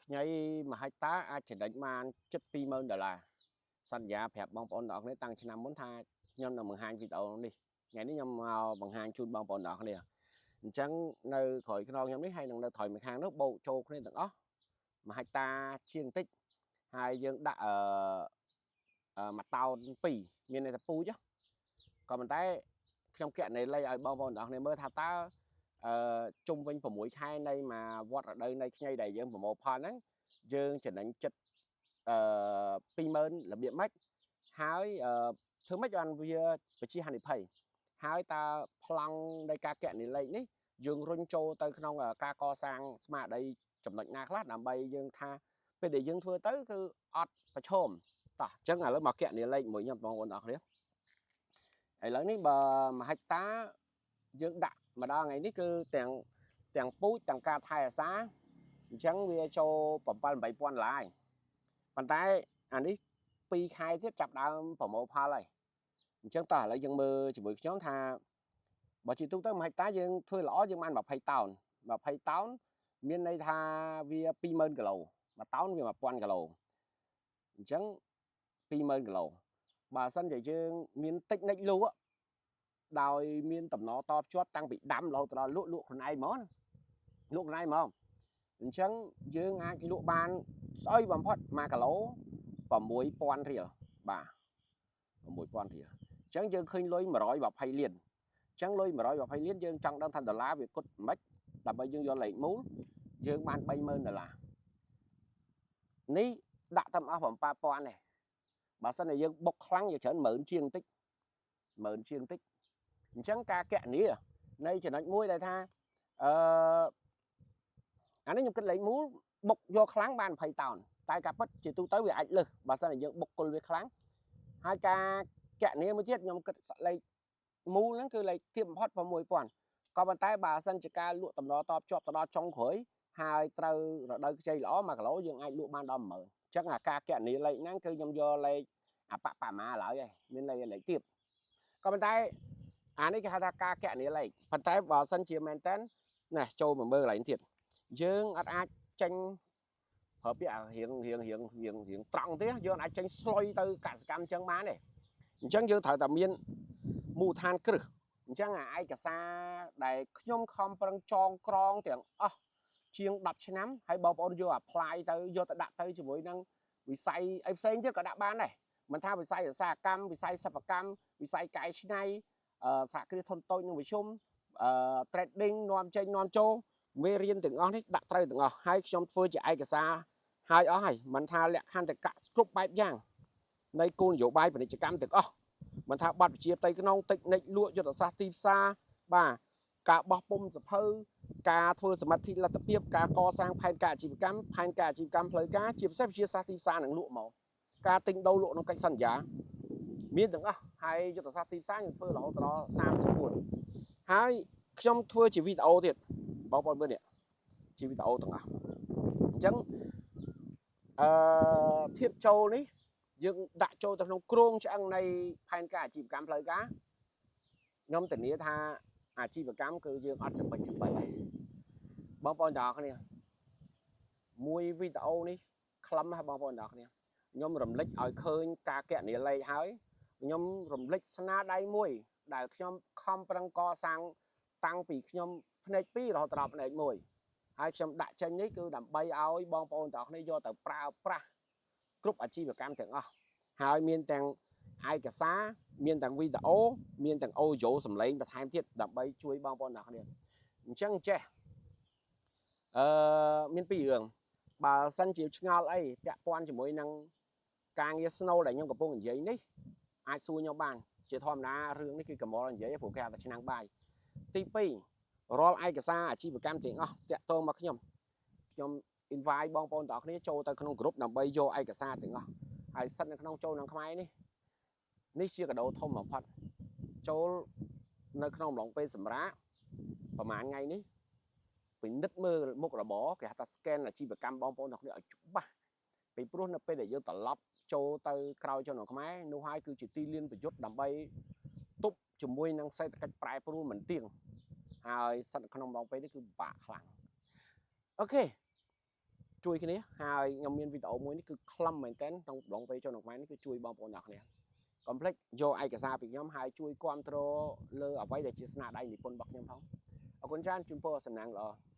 ខ្ញី1ហិកតាអាចចំណេញបានជិត20000ដុល្លារសន្យាប្រាប់បងប្អូនទាំងអស់គ្នាតាំងឆ្នាំមុនថាខ្ញុំនឹងបង្ហាញវីដេអូនេះថ្ងៃនេះខ្ញុំមកបង្ហាញជូនបងប្អូនទាំងអស់គ្នាអញ្ចឹងនៅក្រោយខ្នងខ្ញុំនេះហើយនឹងនៅថយមួយខាងនោះបូកចូលគ្នាទាំងអស់1ហិកតាជាងបន្តិចហើយយើងដាក់មួយតោន2មានន័យថាពូជក៏ប៉ុន្តែខ្ញុំគណនាលេខឲ្យបងប្អូនទាំងអស់គ្នាមើលថាតើជុំវិញ6ខែនៃមួយវត្តរដូវនៃខ្ញីដែលយើងប្រមូលផលហ្នឹងយើងចំណេញចិត្ត20000របៀបម៉េចហើយធ្វើម៉េចបានវាបញ្ជាហានិភ័យហើយតើប្លង់នៃការគណនាលេខនេះយើងរុញចូលទៅក្នុងការកសាងស្មារតីចំណុចណាខ្លះដើម្បីយើងថាពេលដែលយើងធ្វើទៅគឺអត់ប្រឈមតោះអញ្ចឹងឥឡូវមកគណនាលេខមួយខ្ញុំបងប្អូនទាំងអស់គ្នាឥឡូវនេះបើ1ហិកតាយើងដាក់មកដល់ថ្ងៃនេះគឺទាំងពូជទាំងការថែអាសាអញ្ចឹងវាចូល7 8000ដុល្លារប៉ុន្តែអានេះ2ខែទៀតចាប់ដើមប្រមូលផលហើយអញ្ចឹងតោះឥឡូវយើងមើលជាមួយខ្ញុំថាបើជាទូទៅ1ហិកតាយើងធ្វើល្អយើងបាន20តោន20តោនមានន័យថាវា20000គីឡូមួយតោនវា1000គីឡូអញ្ចឹង20000គីឡូបើសិនជាយើងមានតិចនិចលក់ដោយមានតំណតភ្ជាប់តាំងពីដាំរហូតដល់លក់លក់ខ្លួនឯងហ្មងលក់ខ្លួនឯងហ្មងអញ្ចឹងយើងអាចលក់បានស្អុយបំផុត1គីឡូ6000រៀលបាទ6000រៀលអញ្ចឹងយើងឃើញលុយ120លានអញ្ចឹងលុយ120លានយើងចង់ដឹងថាដុល្លារវាគត់មិនដើម្បីយើងយកលេខមូលយើងបាន30000ដុល្លារនេះដាក់តែអស់7000ទេបើសិនជាយើងបុកខ្លាំងយើងច្រើន10000ជាងតិច10000ជាងតិចអញ្ចឹងការកណនីនៃចំណុចមួយដែលថាអឺអានេះខ្ញុំគិតលេខមូលបុកយកខ្លាំងបាន20តោនតែការពិតជាទូទៅវាអាចលើសបើសិនជាយើងបុកគល់វាខ្លាំងហើយការកណនីមួយទៀតខ្ញុំគិតលេខមូលហ្នឹងគឺលេខទាបបំផុត6000ក៏ប៉ុន្តែបើសិនជាការលក់តំណតបជាប់ទៅដល់ចុងក្រោយហើយត្រូវរដូវខ្ចីល្អ1គីឡូយើងអាចលក់បានដល់10000អញ្ចឹងអាការកណនីលេខហ្នឹងគឺខ្ញុំយកលេខអបបមាឡើយឯងមានលេខលេខទាបក៏ប៉ុន្តែអានេះគេហៅថាការកណនីលេខប៉ុន្តែបើសិនជាមែនតើណាចូលមកមើលកន្លែងទៀតយើងអត់អាចចេញប្រើពាក្យរៀងរៀងរៀងរៀងរៀងត្រង់ទេយើងអាចចេញស្លុយទៅកសកម្មអញ្ចឹងបានទេអញ្ចឹងយើងត្រូវតែមានមូលដ្ឋានគ្រឹះអញ្ចឹងអាឯកសារដែលខ្ញុំខំប្រឹងចងក្រងទាំងអស់ជាង10ឆ្នាំហើយបងប្អូនយក apply ទៅយកទៅដាក់ទៅជាមួយនឹងវិស័យអីផ្សេងទៀតក៏ដាក់បានដែរមិនថាវិស័យឧស្សាហកម្មវិស័យសិប្បកម្មវិស័យកែច្នៃសហគ្រាសធុនតូចនិងមធ្យមtrading នាំចេញនាំចូលមេរៀនទាំងអស់នេះដាក់ត្រូវទាំងអស់ហើយខ្ញុំធ្វើជាឯកសារហើយអស់ហើយមិនថាលក្ខន្តិកៈគ្រប់បែបយ៉ាងនៃគោលនយោបាយពាណិជ្ជកម្មទាំងអស់មិនថាប័ណ្ណវិជាផ្ទៃក្នុងតិចនិចលក់យុទ្ធសាស្ត្រទីផ្សារបាទការបោះពុំសភៅការធ្វើសមិទ្ធិលទ្ធភាពការកសាងផែនការអាជីវកម្មផែនការអាជីវកម្មផ្លូវការជាពិសេសវិទ្យាសាស្ត្រទីផ្សារនឹងលក់មកការទិញដូរលក់ក្នុងកិច្ចសន្យាមានទាំងអស់ហើយយុទ្ធសាស្ត្រទីផ្សារខ្ញុំធ្វើរហូតដល់34ហើយខ្ញុំធ្វើជាវីដេអូទៀតបងប្អូនមើលនេះជាវីដេអូទាំងអស់អញ្ចឹងធៀបចូលនេះយើងដាក់ចូលទៅក្នុងគ្រោងឆ្អឹងនៃផែនការអាជីវកម្មផ្លូវការខ្ញុំធានាថាអាជីវកម្មគឺយើងអត់សម្បិចសម្បិលទេបងប្អូនទាំងអស់គ្នាមួយវីដេអូនេះខ្លឹមណាស់បងប្អូនទាំងអស់គ្នាខ្ញុំរំលេចឲ្យឃើញការកណនីលេខហើយខ្ញុំរំលេចស្នាដៃមួយដែលខ្ញុំខំប្រឹងកសាងតាំងពីខ្ញុំភ្នែក2រហូតដល់ភ្នែក1ហើយខ្ញុំដាក់ចេញនេះគឺដើម្បីឲ្យបងប្អូនទាំងអស់គ្នាយកទៅប្រើប្រាស់គ្រប់អាជីវកម្មទាំងអស់ហើយមានទាំងឯកសារមានទាំងវីដេអូមានទាំងអូយ៉ូសំឡេងបន្ថែមទៀតដើម្បីជួយបងប្អូនទាំងអស់គ្នាអញ្ចឹងចេះមានពីររឿងបើសិនជាឆ្ងល់អីពាក់ព័ន្ធជាមួយនឹងការងារ Snow ដែលខ្ញុំកំពុងនិយាយនេះអាចសួរខ្ញុំបានជាធម្មតារឿងនេះគឺកម្រនិយាយព្រោះគេហៅថាឆ្នាំងបាយទី2រាល់ឯកសារអាជីវកម្មទាំងអស់តាក់ទងមកខ្ញុំខ្ញុំ invite បងប្អូនទាំងអស់គ្នាចូលទៅក្នុងក្រុមដើម្បីយកឯកសារទាំងអស់ហើយសិតនៅក្នុងចូលក្នុងខ្មែរនេះនេះជាកដោធំបំផុតចូលនៅក្នុងអំឡុងពេលសម្រាប់ប្រហែលថ្ងៃនេះពិនិត្យមើលមុខរបរគេហៅថា scan អាជីវកម្មបងប្អូនទាំងគ្នាឲ្យច្បាស់ពីព្រោះនៅពេលដែលយើងត្រឡប់ចូលទៅក្រោយចូលក្នុងខ្មែរនោះហើយគឺជាទីលានប្រយុទ្ធដើម្បីទប់ជាមួយនឹងសេដ្ឋកិច្ចប្រែប្រួលមិនទៀងហើយសិតក្នុងអំឡុងពេលនេះគឺពិបាកខ្លាំង។ OK។ ជួយគ្នាហើយខ្ញុំមានវីដេអូមួយនេះគឺខ្លឹមមែនតើក្នុងកំឡុងពេលចូលក្នុងខ្មែរនេះគឺជួយបងប្អូនទាំងគ្នាកុំភ្លេចយកឯកសារពីខ្ញុំហើយជួយគ្រប់គ្រងលើអ្វីដែលជាស្នាដៃនិពន្ធរបស់ខ្ញុំផងអរគុណច្រើនជូនពរសំណាងល្អ។